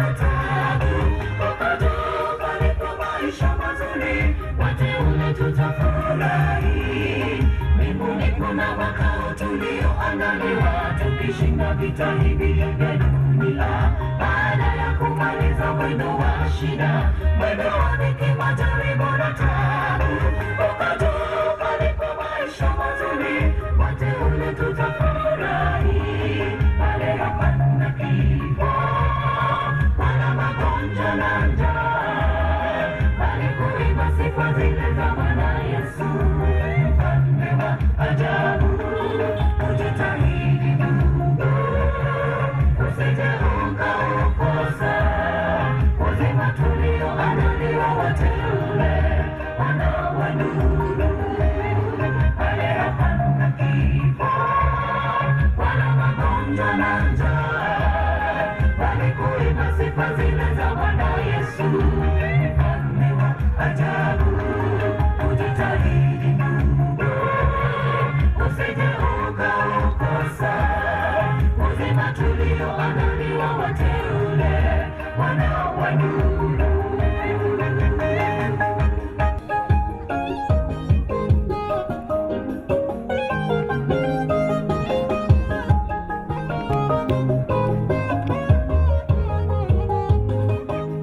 na taabu. Huko juu palipo maisha mazuri, wateule tutafurahi. Mbinguni kuna makao tulioandaliwa, tukishinda vita hivi vya dunia. Baada ya kumaliza mwendo wa shida, mwendo wa dhiki, majaribu na taabu, huko juu palipo maisha mazuri, wateule tutafurahi. Pale hapana kifo wala magonjwa na njaa, bali kuimba sifa zile za Bwana Yesu, mfalme wa ajabu. Ujitahidi ndugu, usije ukaukosa uzima tulioandaliwa wateule wana wa nuru. Pale hapana kifo wala magonjwa na njaa, bali kuimba sifa zile za Bwana Yesu, mfalme wa ajabu. Ujitahidi ndugu, usije ukaukosa uzima tulioandaliwa wateule wana wa nuru.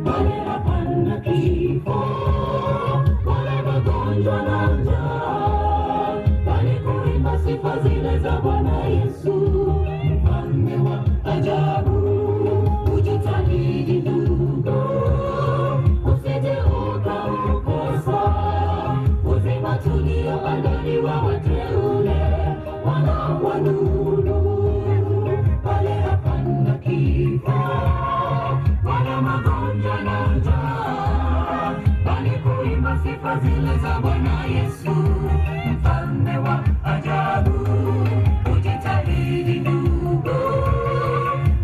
Pale hapana kifo wala magonjwa na njaa, bali kuimba sifa zile za Bwana Yesu, mfalme wa ajabu. Ujitahidi ndugu, usije ukaukosa uzima tulioandaliwa wateule wana wa nuru. Pale hapana kifo wala magonjwa na njaa, bali kuimba sifa zile za Bwana Yesu, mfalme wa ajabu. Ujitahidi ndugu,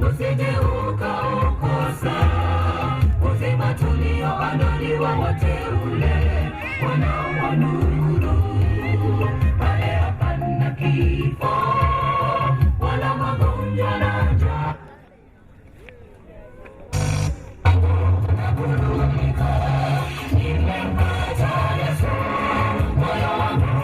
usije ukaukosa uzima tulioandaliwa wateule wana wa nuru. Pale hapana kifo wala magonjwa na njaa. Nimempata Yesu, moyo wangu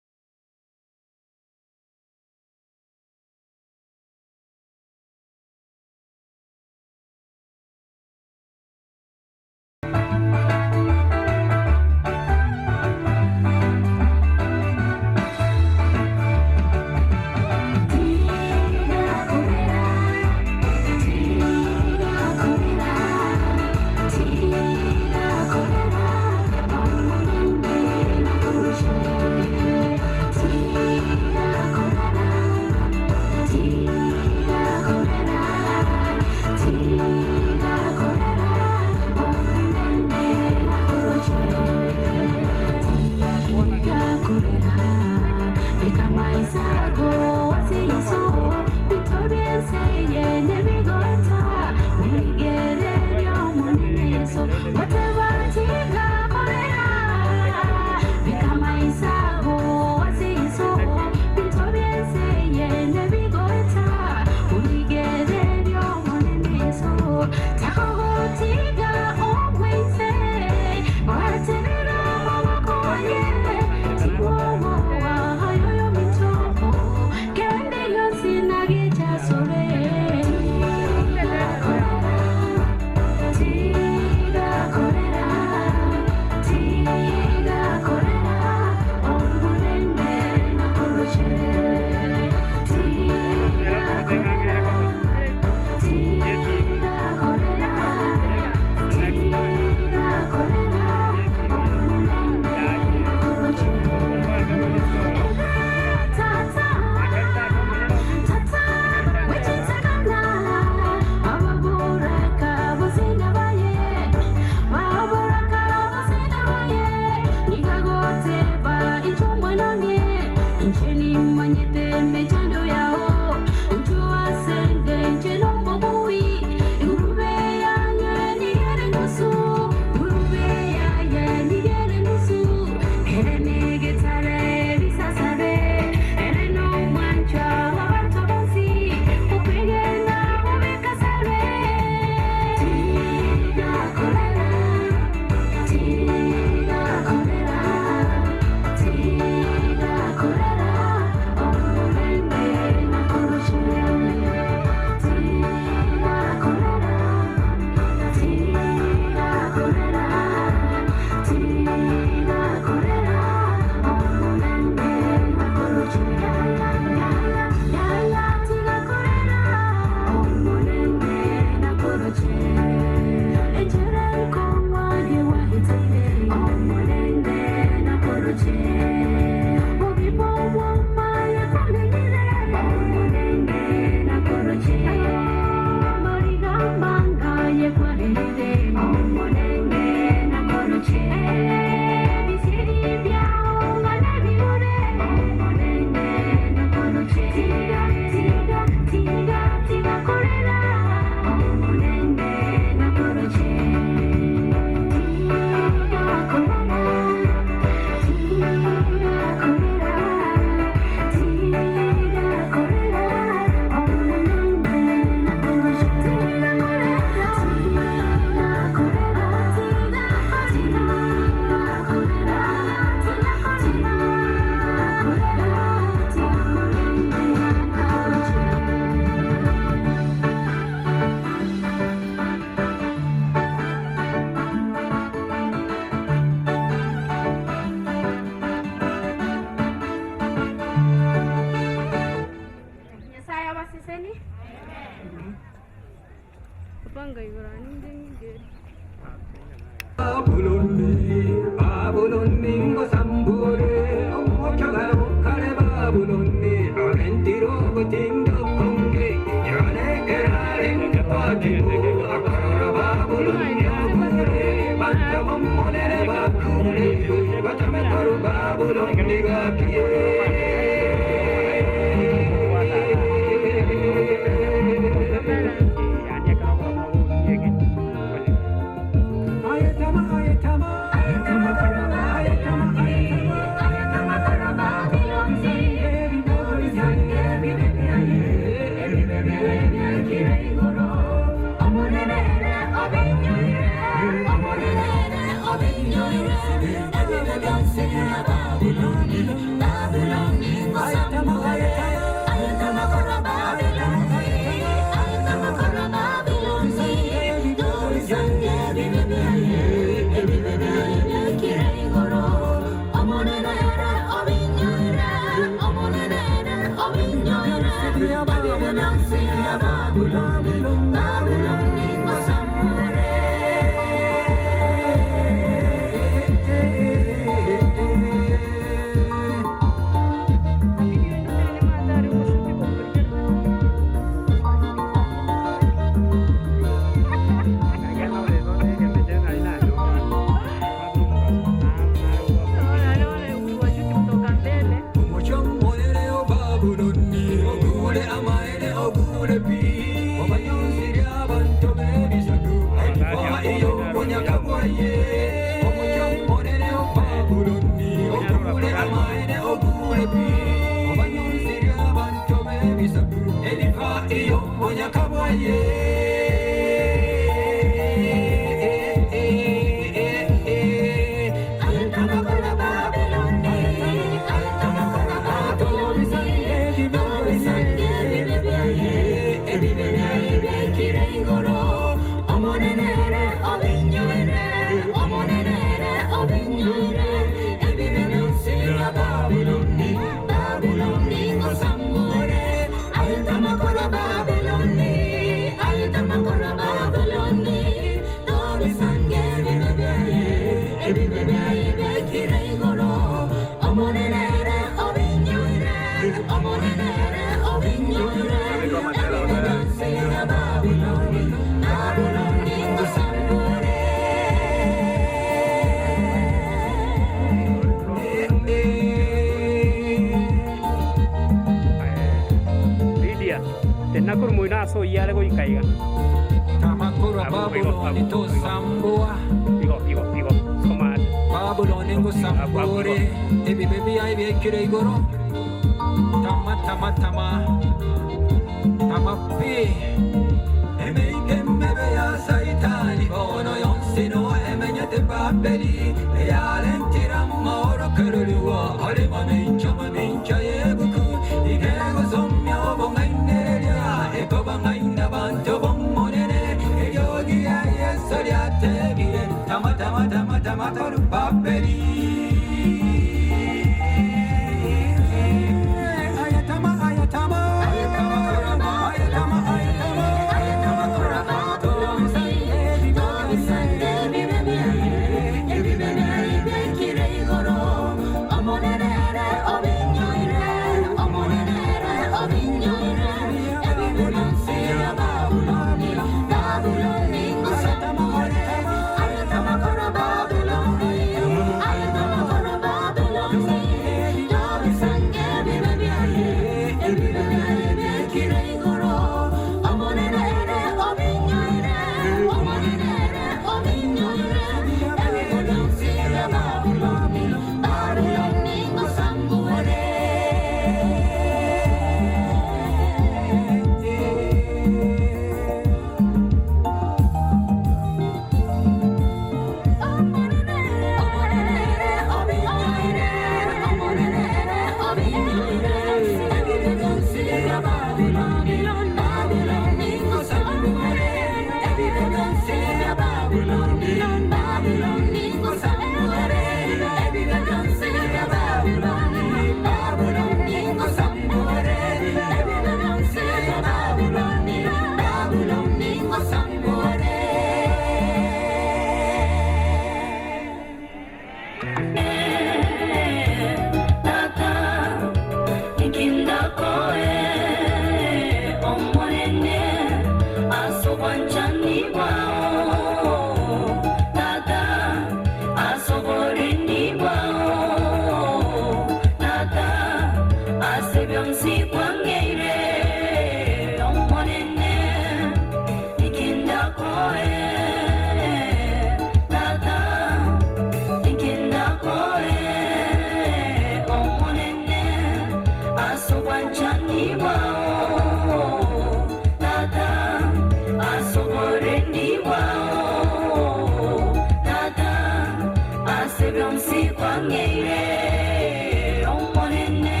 Wangeire Omonene.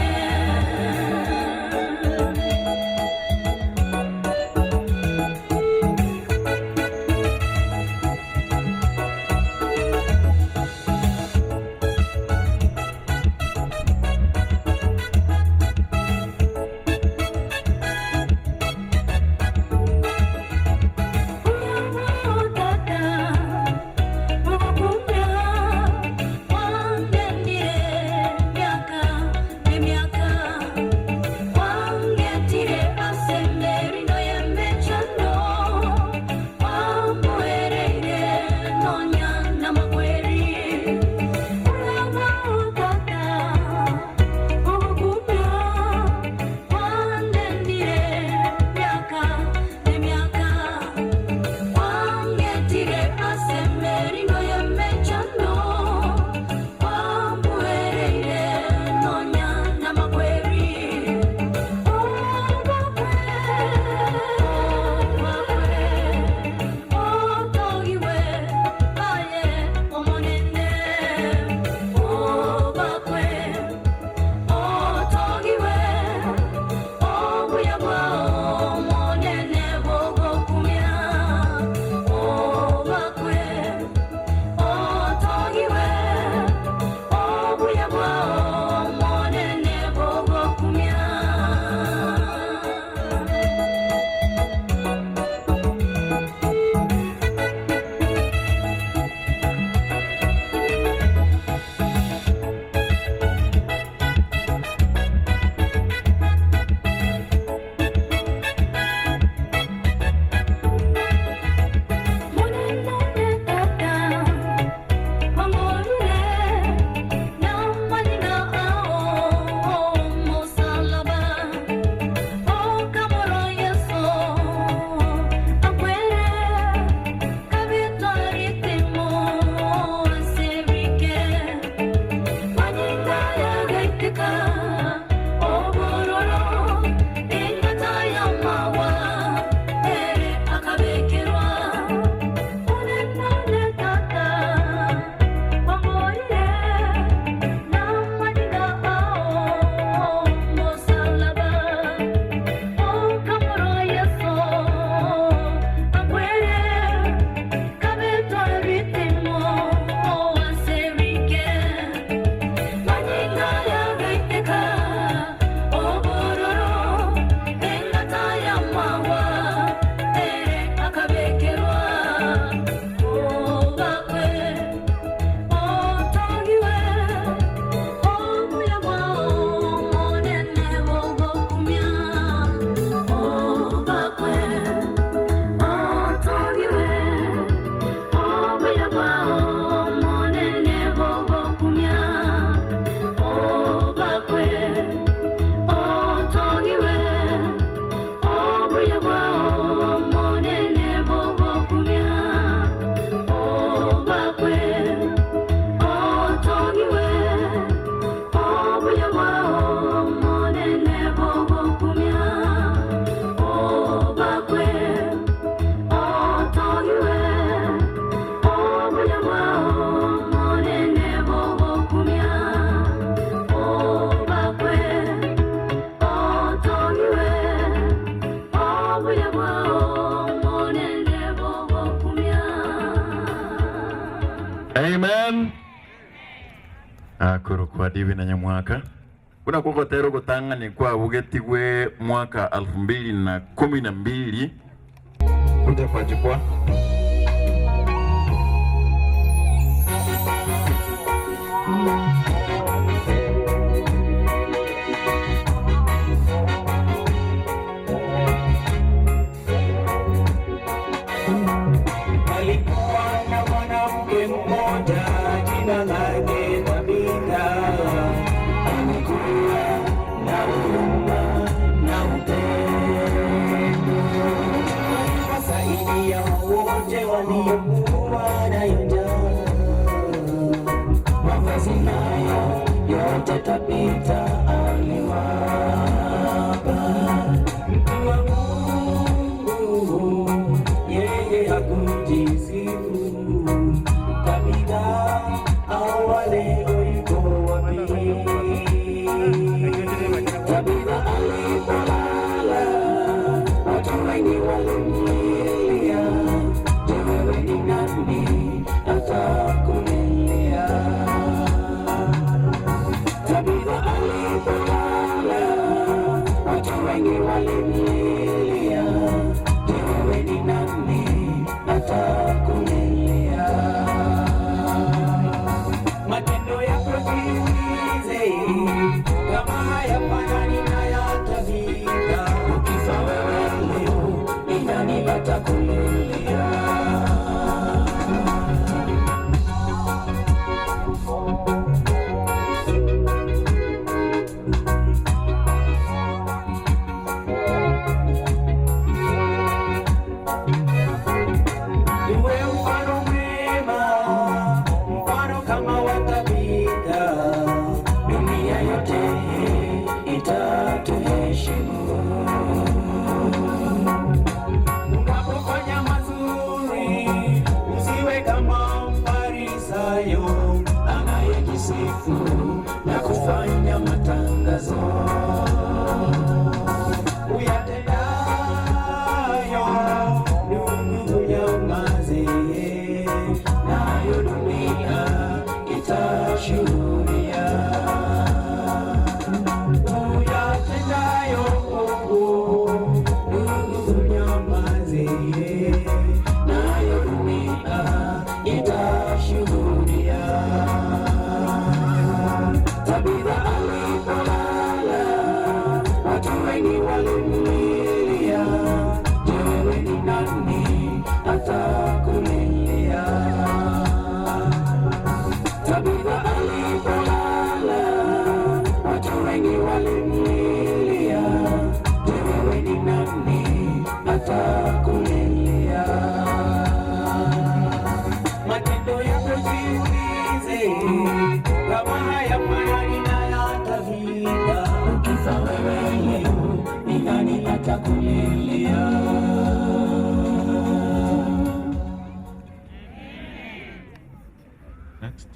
Amen. Akuru kwa divi na nyamwaka. Kuna kukotero kutanga ni kwa ugetigwe mwaka 2012. Kuja kwa jukwaa. Alikuwa na mwanamke mmoja jina lake Tabitha. Alikuwa na huruma na upendo. Aliwasaidia wote waliokuwa na njaa. Mavazi nayo yote Tabitha aliwapa. Mtu wa Mungu yeye hakujisifu. Tabitha Kama hayafanani na yatavita. Ukifa wewe leo, ni nani atakulilia? Next.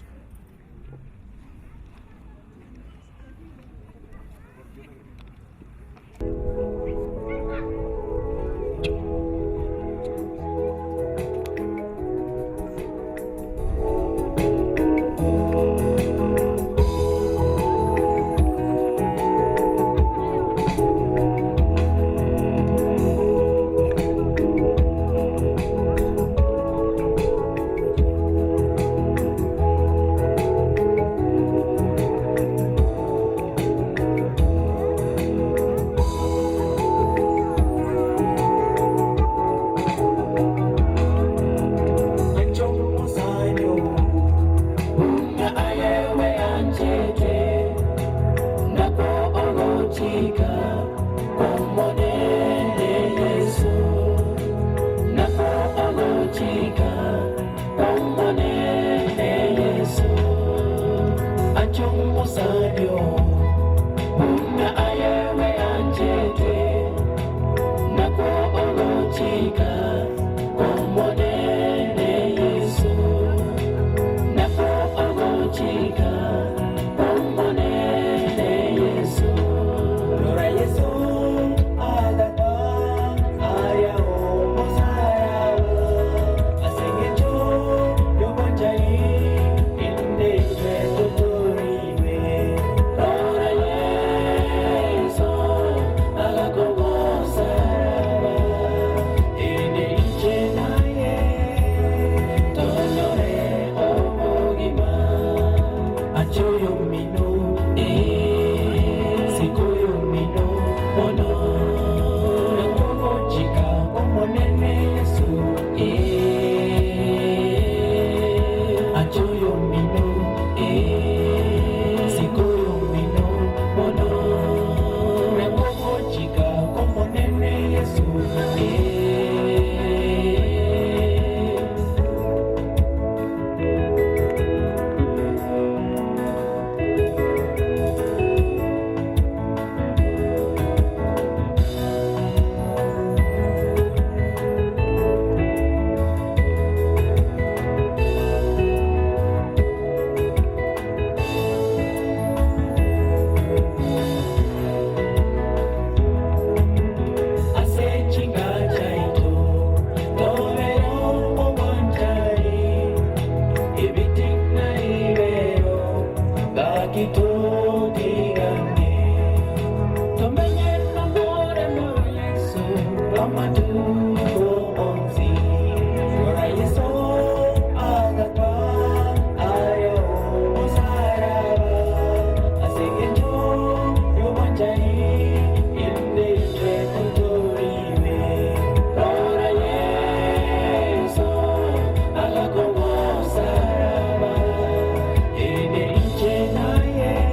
Ine inche naye.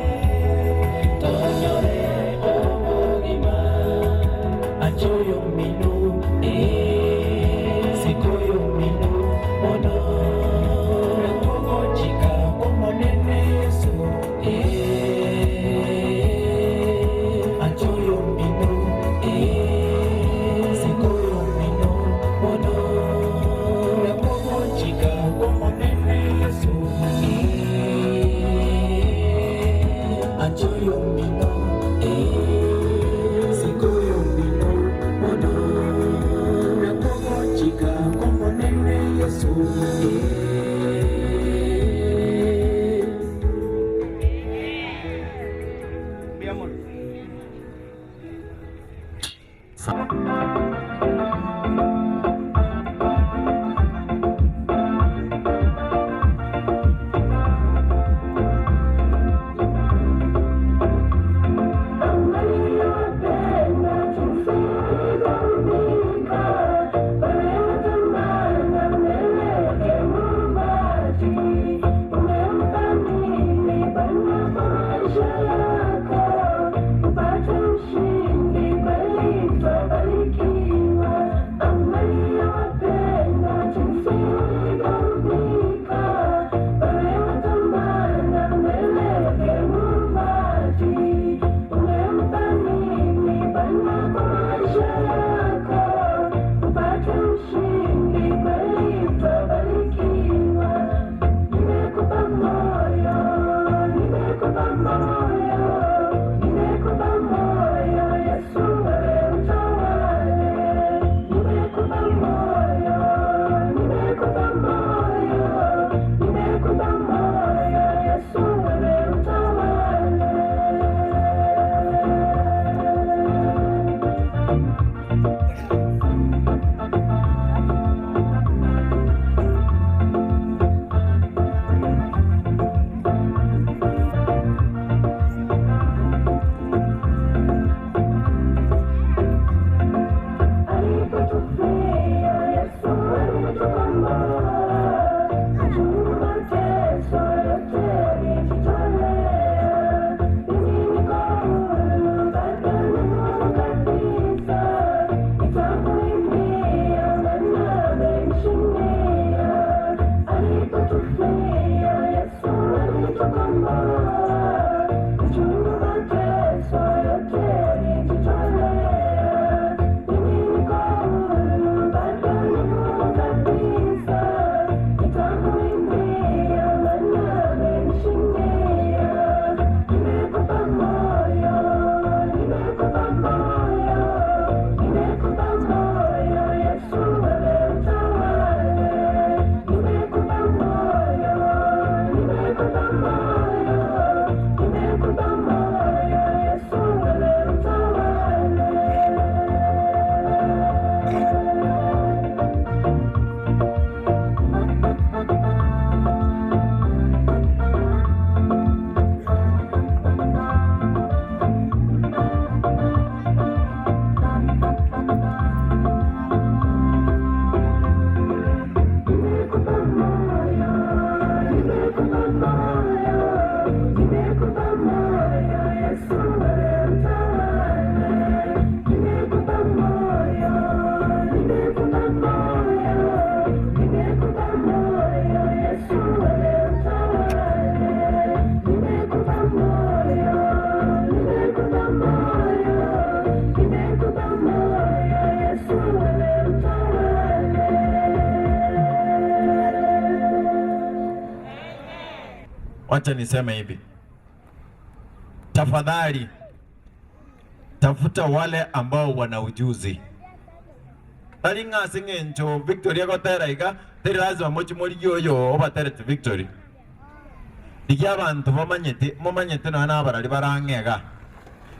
Nimekupa moyo, nimekupa moyo, Yesu wewe utawale. Nimekupa moyo, nimekupa moyo, nimekupa moyo, Yesu wewe utawale. Nimekupa moyo, nimekupa moyo, nimekupa moyo, Yesu wewe utawale. Wacha niseme hivi, tafadhali tafuta wale ambao wana ujuzi. Tari ng'ase ng'encho Victory agotera iga teri lazima mochimorigi oyo obaterete Victory. Rigia abanto bamanyete momanyete nonya na abarari barang'ega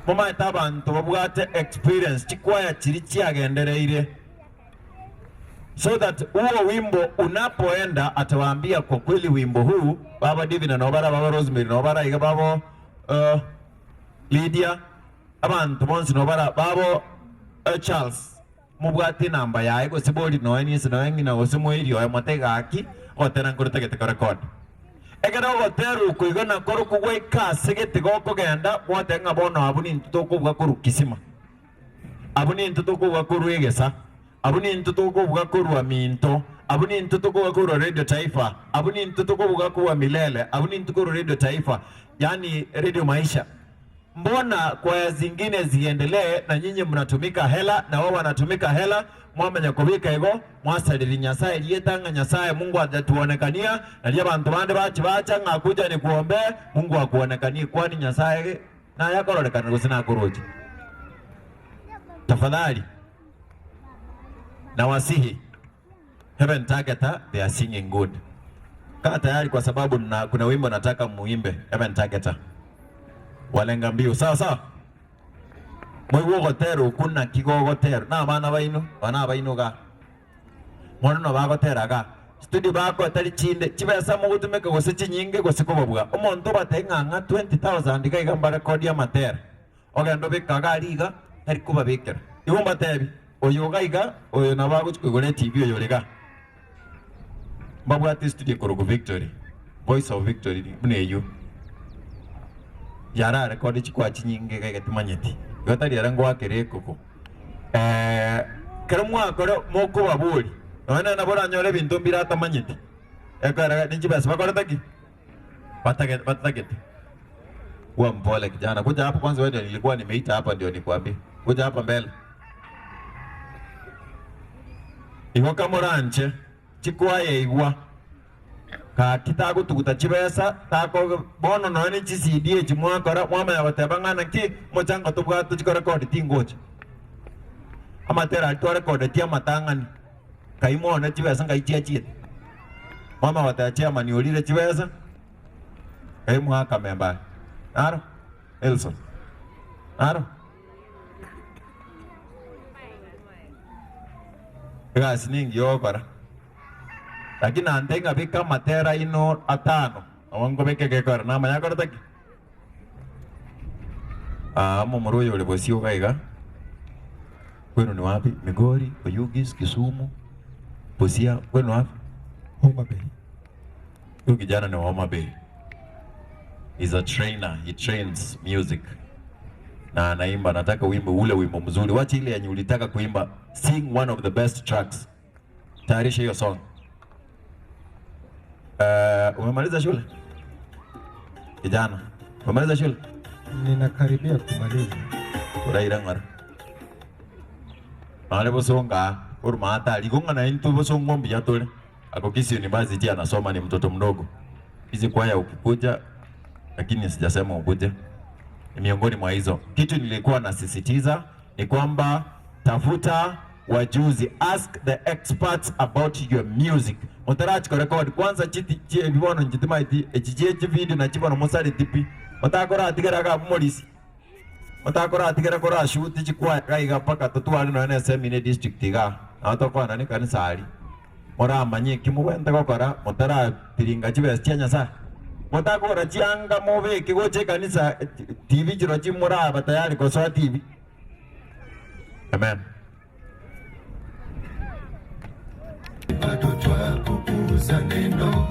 momanyete abanto babwate experience chikwaya chiri chiagendereire, so that huo wimbo unapoenda atawaambia kwa kweli wimbo huu baba Divina nobara baba Rosemary nobara iga babo Lydia abantu bonsi nobara babo Charles mubwate namba yae gose bori noe nise noe ng'ina gose moiri oe motegaki gotera nkorotagete korekodi ekero ogotera okoiga nakoro kogwaika ase gete gokogenda gwateba ng'a bono abwo ninto tokobua korwa kisima abwo ninto tokobua korwa egesa abwo ninto tokobua korwa minto abwo ninto tokobua korwa Radio Taifa abwo ninto tokobua korwa Milele abwo ninto korwa Radio Taifa, yani Radio Maisha. Mbona kwaya zingine ziendelee na nyinyi mnatumika hela na wao wanatumika hela mwamenya kubika igo mwasaliri Nyasaye lietanga Nyasaye Mungu atatuonekania na lia bantu bande bachi bacha ng'akuja ni kuombe Mungu akuonekanie kwani Nyasaye na yakororekana gose nakoroche. Tafadhali na wasihi Heaven Targeter, they are singing good. Kaa tayari kwa sababu kuna wimbo nataka muimbe Heaven Targeter. Walenga mbiu sawa sawa. Mwiwo gotero kuna kigo gotero na abana baino bana baino ga mwana no bagotera ga studio bako atari chinde chibesa mugutumeka gose chinyinge gose kobabwa omonto bateng'ang'a 20,000 iga iga mbarekodi amatera ogendo bikaga riga tari kubabikera igo mbatebi oyo gaiga oyo nabagochikogore TV oyo rega mbabwate studio korogo Victory Voice of Victory bune eyo yara rekodi chikwa chinyinge gaiga timanyeti igo tari era ngwakere ekoko kero mwakora mokobabori nonye nabo oranyore ebinto mbire atamanyeti ekora ninchibesa bakorete ki batagete. Kuwa mpole kijana, kuja hapo kwanza. Wewe ndio nilikuwa nimeita hapa ndio nikwambie kuja hapa mbele igo kamoranche chikwaye igwa kaki tagutuguta chibesa tako bono nonye chiCD echi mwakora mwamanya goteba ng'ana ki mochango tobwate chikorekodi tingocha amatera aria twarekodeti amatang'ani kaimone chibesa ngai chiachiete mwama goteba chairman orire chibesa kaimwaka memba aro Elson aro egasi ningi yokora lakini ante ngabika amatera ino atano awangobeke gekora namanya korete ki momoro oyo ore bosio gaiga kwenu ni wapi? Migori, Oyugis, Kisumu, Busia, kwenu wapi? Homa Bay. Huyu kijana ni wa Homa Bay. He's a trainer, he trains music. Na anaimba, nataka wimbo ule wimbo mzuri. Wacha ile yenye ulitaka kuimba. Sing one of the best tracks. Tayarisha hiyo song. Umemaliza shule? Kijana, umemaliza shule? Ninakaribia kumaliza. Uraira ng'ara. Male bosonga, urumata, ligonga na intu bosongo mbiya tole. Ako Kisii University anasoma, ni mtoto mdogo. Hizi kwaya ukikuja, lakini sijasema ukuje. Ni miongoni mwa hizo. Kitu nilikuwa nasisitiza ni kwamba tafuta wajuzi, ask the experts about your music. Mutarachi ko record kwanza chiti chibibono nchitima iti echichi video na chibono musari tipi. Mutakora atigera ga molisi. Mutakora atigera kora shoot chikwaya gaiga paka tutwari no NSM in district iga. Na tokwana ni kanisa ari. Muramanye kimubwente gokora mutara tiringa chibesa chia Nyasaye. Mutakora chianga mubeke goche kanisa TV chiro chimuraba tayari kosoa TV. Amen. Bado twakukuza neno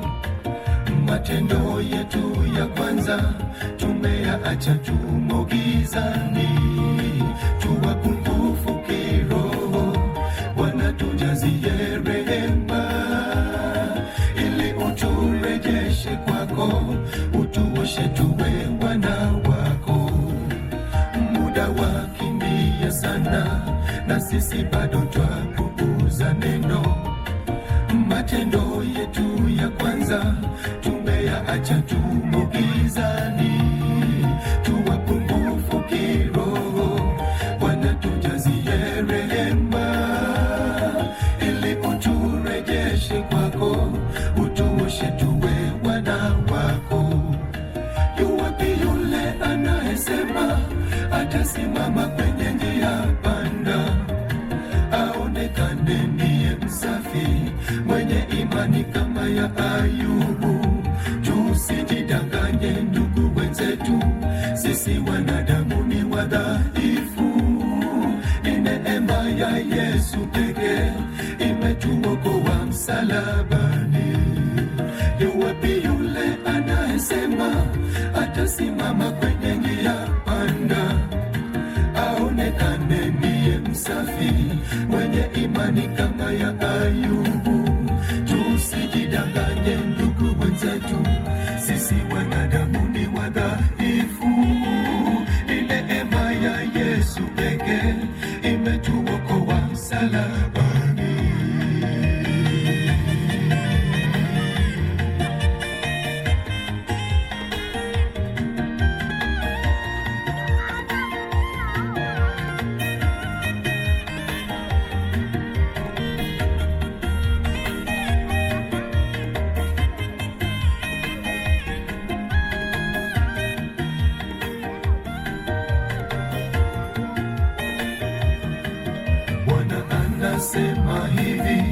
Matendo yetu ya kwanza tumeyaacha, tumo gizani, tuwapungufu kiroho. Bwana tujazie rehema, ili uturejeshe kwako, utuoshe tuwe wana wako. Muda wakimbia sana, na sisi bado twapuuza neno. Matendo yetu ya kwanza tumeyaacha, tumo gizani, tuwapungufu kiroho. Bwana tujazie rehema, ili uturejeshe kwako, utuoshe tuwe wana wako. Yuwapi yule anayesema atasimama kwenye njia panda, aonekane ndiye msafi, mwenye imani kama ya Ayubu? Tusijidanganye ndugu wenzetu, sisi wanadamu ni wadhaifu. Ni neema ya Yesu pekee imetuokoa msalabani. Yuwapi yule anayesema atasimama kwenye njia panda, aonekane ndiye msafi, mwenye imani kama ya Ayubu? Tusijidanganye ndugu wenzetu, sisi wanadamu ni wadhaifu. Ni neema ya Yesu pekee imetuokoa msalabani. Bwana anasema hivi,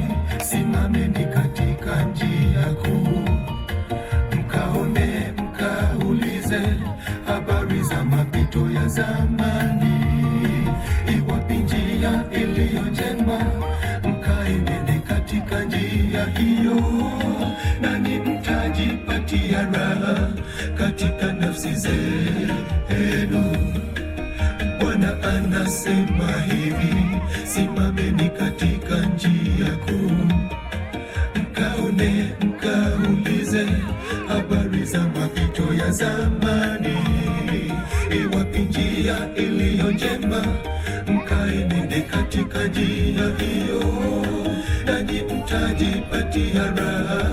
simameni katika njia kuu, mkaone, mkaulize habari za mapito ya zamani. Iwapi njia iliyo njema, mkaenende katika njia hiyo, nanyi mtajipatia raha katika nafsi zenu. Bwana anasema hivi, simameni katika njia kuu, mkaone, mkaulize habari za mapito ya zamani. Iwapi njia iliyo njema, mkaenende katika njia hiyo, nanyi mtajipatia raha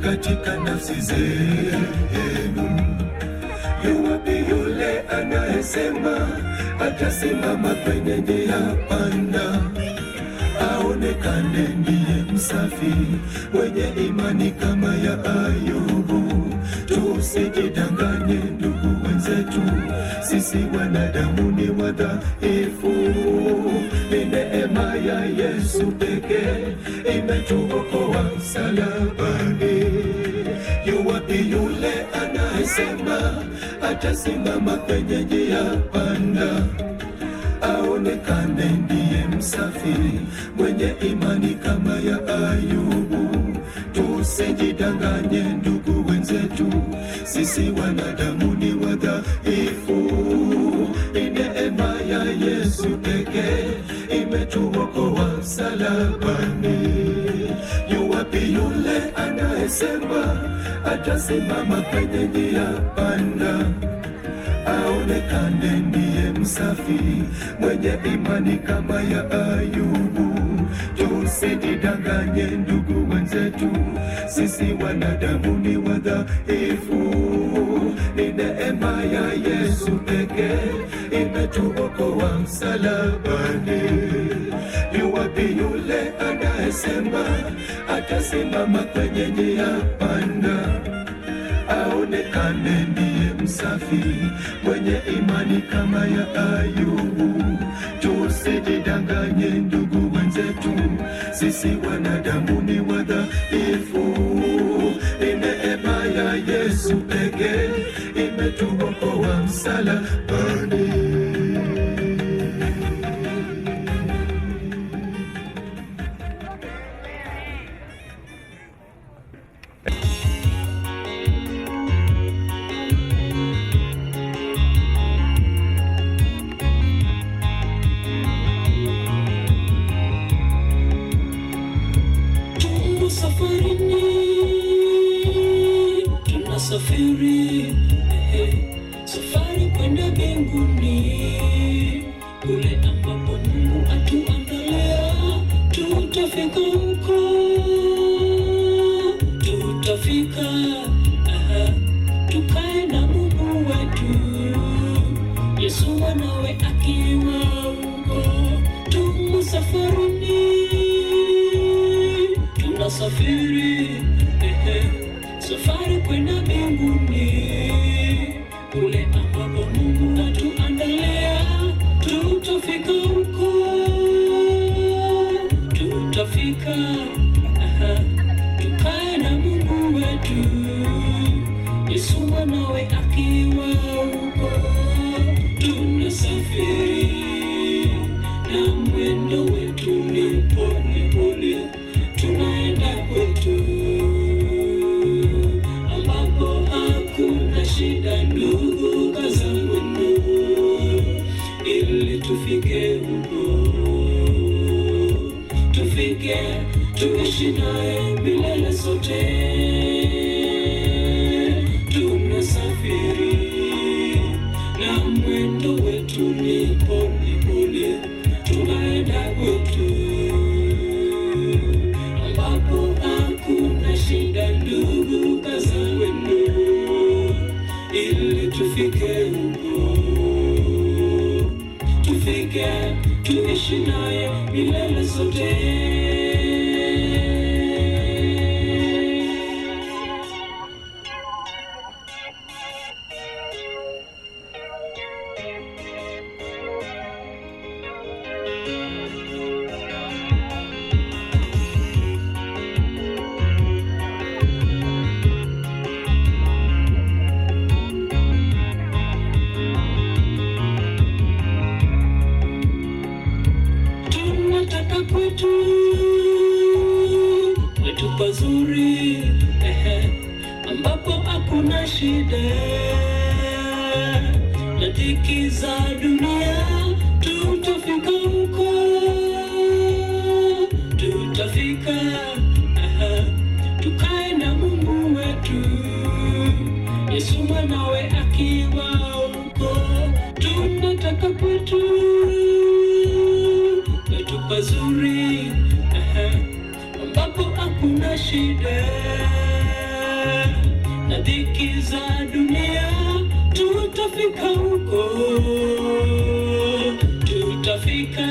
katika nafsi zenu. Yuwapi yule anayesema atasimama kwenye njia panda, aonekane ndiye msafi, mwenye imani kama ya Ayubu? Tusijidanganye ndugu wenzetu, sisi wanadamu ni wadhaifu. Ni neema ya Yesu pekee imetuokoa msalabani. Yuwapi yule anayesema atasimama kwenye njia panda, aonekane ndiye msafi, mwenye imani kama ya Ayubu? Tusijidanganye ndugu wenzetu, sisi wanadamu ni wadhaifu. Ni neema ya Yesu pekee imetuokoa msalabani. Yuwapi yule anayesema atasimama kwenye njia panda, aonekane ndiye msafi, mwenye imani kama ya Ayubu? Tusijidanganye ndugu wenzetu, sisi wanadamu ni wadhaifu. Ni neema ya Yesu pekee imetuokoa msalabani. Yuwapi yule anayesema atasimama kwenye njia panda, aonekane ndiye msafi, mwenye imani kama ya Ayubu? Tusijidanganye ndugu wenzetu, sisi wanadamu ni wadhaifu. Ni neema ya Yesu pekee imetuokoa msalabani. Tunasafiri safari kwenda mbinguni, kule ambapo Mungu atuandalia. Tutafika huko, tutafika, tukae na Mungu wetu, Yesu mwanawe akiwa huko. Tumo safarini, tunasafiri safari kwenda mbinguni, kule ambapo Mungu atuandalia. Tutafika huko, tutafika, tukae na Mungu wetu, Yesu mwanawe akiwa huko. Tunasafiri na mwendo wetu ni pole pole, tunaenda kwetu ambapo hakuna shida. Ndugu, kaza mwendo ili tufike huko, tufike tuishi naye milele sote. Tunasafiri na mwendo wetu ni pole pole, tunaenda kwetu ambapo hakuna shida. Ndugu, kaza mwendo ili tufike huko, tufike tuishi naye milele sote. Tunataka kwetu, kwetu pazuri, ambapo hakuna shida na dhiki za dunia. Tutafika huko, tutafika, tukae na Mungu wetu, Yesu mwanawe akiwa huko. Tunataka kwetu, kwetu pazuri, ambapo hakuna shida na dhiki za dunia. Tutafika huko, tutafika,